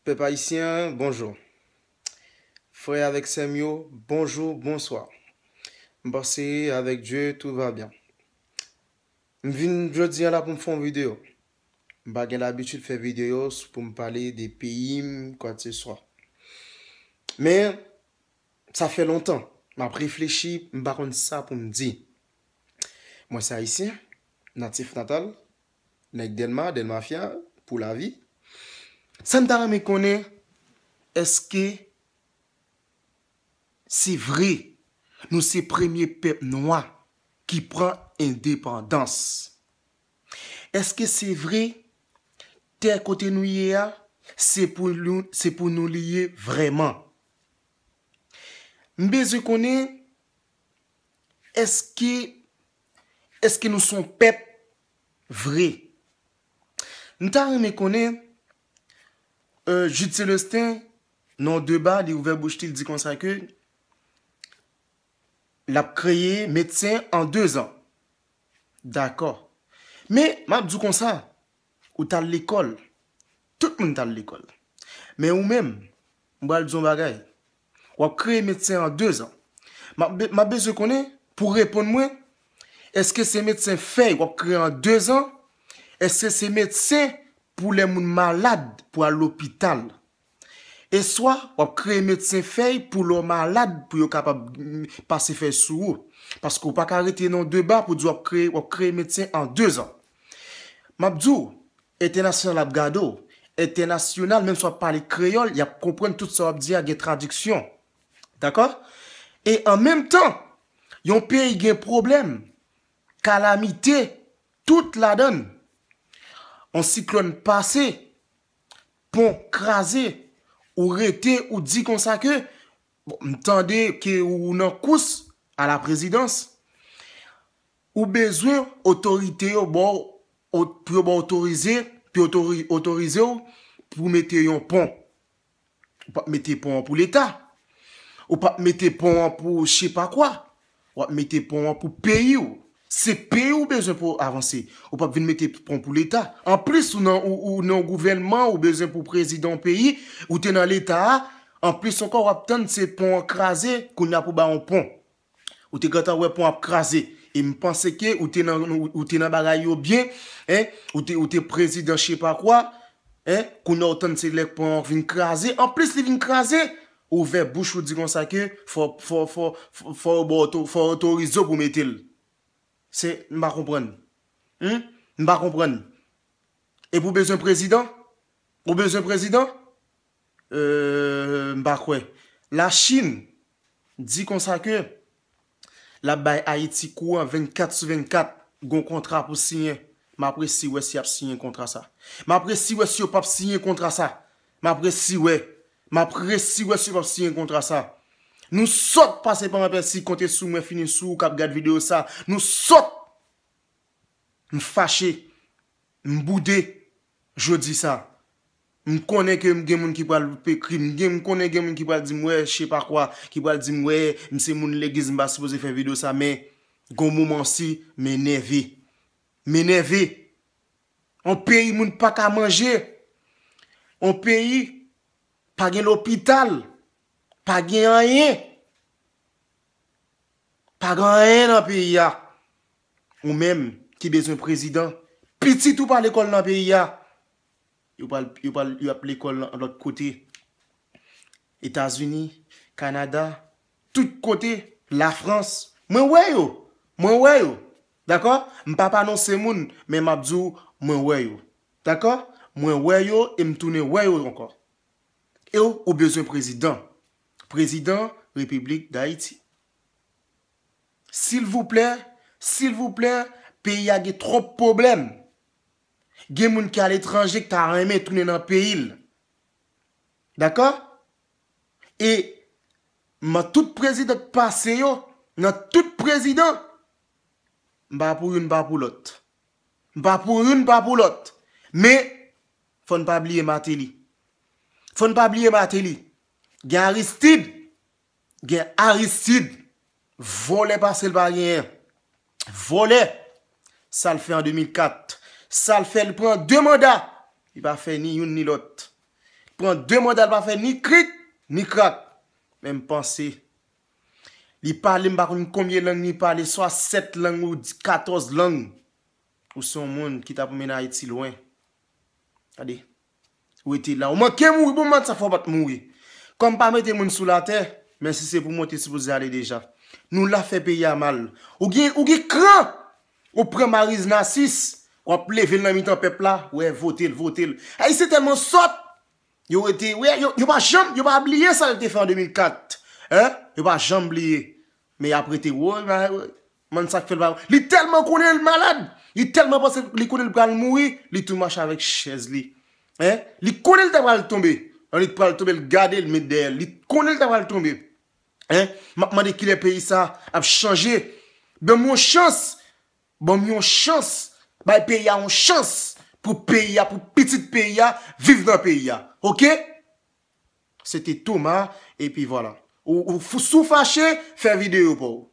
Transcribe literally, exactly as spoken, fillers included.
Pèp ayisyen, bonjou. Frè avèk sè m yo, bonjou, bonswa. M panse avèk Dye, tout va byen. M vin jodi a la pou m fè yon videyo. M pa gen labitid fè videyo s- pou m pale de peyi m, kwakseswa. Men, sa fè lontan. M ap reflechi, m pa konn sa pou m di. Mwen se ayisyen, natif natal, nèg Dèlma, Dèlmafya, pou lavi. Sa m ta renmen konnen, èske se vre nou se premye pèp nwa ki pran endepandans? Èske se vre tè kote nou ye a, se pou nou, se pou nou li ye vrèman? M bezwen konnen, èske, èske nou se yon pèp vre? M ta renmen konnen, euh, Jude Célestin, nan yon deba, li ouvè bouch li, li di konsa ke l ap kreye medsen an dezan. Dakò. Men, m ap di w konsa, ou t al lekòl. Tout moun t al lekòl. Men ou menm, m pral di w yon bagay. W ap kreye medsen an dezan. M ap be- m ap bezwen konnen, pou w reponn mwen, èske se medsen fèy w ap kreye an dezan? Èske se medsen pou lè moun malad pou al lopital? E swa w ap kreye medsen fèy pou lè w malad, pou yo kapab, mm, pase fèy sou ou. Paske w pa ka rete nan deba pou di w ap kreye, w ap kreye medsen an dezan. M ap di w, entènasyonal ap gade w. Entènasyonal, menm si w ap pale kreyòl, y ap konprann tout sa w ap di a, gen tradiksyon. Dakò? E an menm tan, yon peyi gen pwoblèm, kalamite, tout ladan l. Yon siklòn pase, pon kraze, ou rete, ou di konsa ke, bon, m tande ke ou nan kous a la prezidans, ou bezwen otorite yo ba w, o- pou yo ba w otorize, pou yo otori- otorize w pou mete yon pon. Ou p ap mete pon an pou Leta. Ou p ap mete pon an pou je sais pas quoi. W ap mete pon an pou peyi w. Se peyi w bezwen pou avanse. Ou p ap vin mete pon pou Leta. Anplis, ou nan, ou, ou nan gouvènman, ou bezwen pou prezidan yon peyi, ou te nan Leta a. Anplis ankò, w ap tann se pon an kraze, kounye a pou ba yon pon. Ou te gentan wè pon ap kraze. E m panse ke ou te nan, ou, ou te nan bagay yo byen, en, ou te, ou te prezidan je sais pas quoi, en, kounye a w tann se lè pon an vin kraze. Anplis, li vin kraze, ou ouvè bouch ou di konsa ke fò, fò, fò, fò, fò yo ba w oto- fò yo otorize w pou mete l. Se, m pa konprann. Hmm? M pa konprann. Epi w bezwen prezidan? Ou bezwen prezidan? Euh, m pa kwè. Lachin di konsa ke l ap bay Ayiti kouran vennkat sou vennkat, gon kontra pou siyen. M ap resi wè si y ap siyen kontra sa. M ap resi wè si yo p ap siyen kontra sa. M ap resi wè. M ap resi wè si yo p ap siyen kontra sa. Nou sòt pase pa anpèsi, konte sou mwen, fini sou ou k ap gad videyo sa. Nou sòt! M fache. M boude. Jodi sa. M konnen ke m gen moun ki pral ekri m, gen, m konnen gen moun ki pral di m, wè, je sais pas quoi, ki pral di m, wè, m se moun legliz, m pa sipoze fè videyo sa, men gon moman si m enève. M enève. Yon peyi moun pa ka manje. Yon peyi pa gen lopital. Pa gen anyen. Pa gen anyen nan peyi a. Ou menm ki bezwen prezidan, pitit ou pa lekòl nan peyi a. Yo pral, yo pral, yo ap lekòl nan lòt kote. Etazini, Kanada, tout kote, Lafrans. Mwen wè yo. Mwen wè yo. Dakò? M p ap anonse moun, men m ap di w, mwen wè yo. Dakò? Mwen wè yo e m tounen wè yo ankò. E w, ou bezwen prezidan. Prezidan Repiblik Dayiti. Silvouplè, silvouplè, peyi a gen twòp pwoblèm. Gen moun ki aletranje ki ta renmen tounen nan peyi l. Dakò? E nan tout prezidan k pase yo, nan tout prezidan, m pa pou youn, m pa pou lòt. M pa pou youn, m pa pou lòt. Men, fò n pa bliye Martelly. Fò n pa bliye Martelly. Gen Aristide, gen Aristide. Vòlè pase l pa genyen. Vòlè. Sa l fè an de mil kat. Sa l fè, li pran de manda. Li pa fè ni youn ni lòt. Li pran de manda, l pa fè ni krik, ni krak. Men m panse. Li pale, m pa konn konbyen lang li pale, swa sèt lang ou katòz lang. Ou se yon moun ki ta pou mennen Ayiti lwen. Gade. Ou rete la. Ou manke mouri, bon, manti sa fè w pa t mouri. Kòm pa mete moun sou latè, men si se pou monte, sipoze ale deja. Nou la fè peyi a mal. Ou gen, ou gen kran. Ou pran Maryse Narcisse, w ap leve l nan mitan pèp la, w ap vote l, vote l. Ayisyen tèlman sòt, yo rete, wi, yo, yo pa janm, yo pa bliye sa l te fè an de mil kat. Hein? Yo pa janm bliye. Men y ap rete, woy, mann sa k fè l pa. Li tèlman konnen l malad, li tèlman panse li konnen l pral mouri, li tou mache avèk chèz li. Hein? Li konnen l ta pral tonbe. Lè li pral tonbe, l gade, l met dèyè l. Li konnen l ta pral tonbe. Hein? M ap mande kilè peyi sa ap chanje. Ban m yon chans. Ban m yon chans. Bay peyi a yon chans. Pou peyi a, pou pitit peyi a, viv nan peyi a. Oke? Se te Thomas, epi vwala. Ou, ou, si w fache, fè videyo pa w.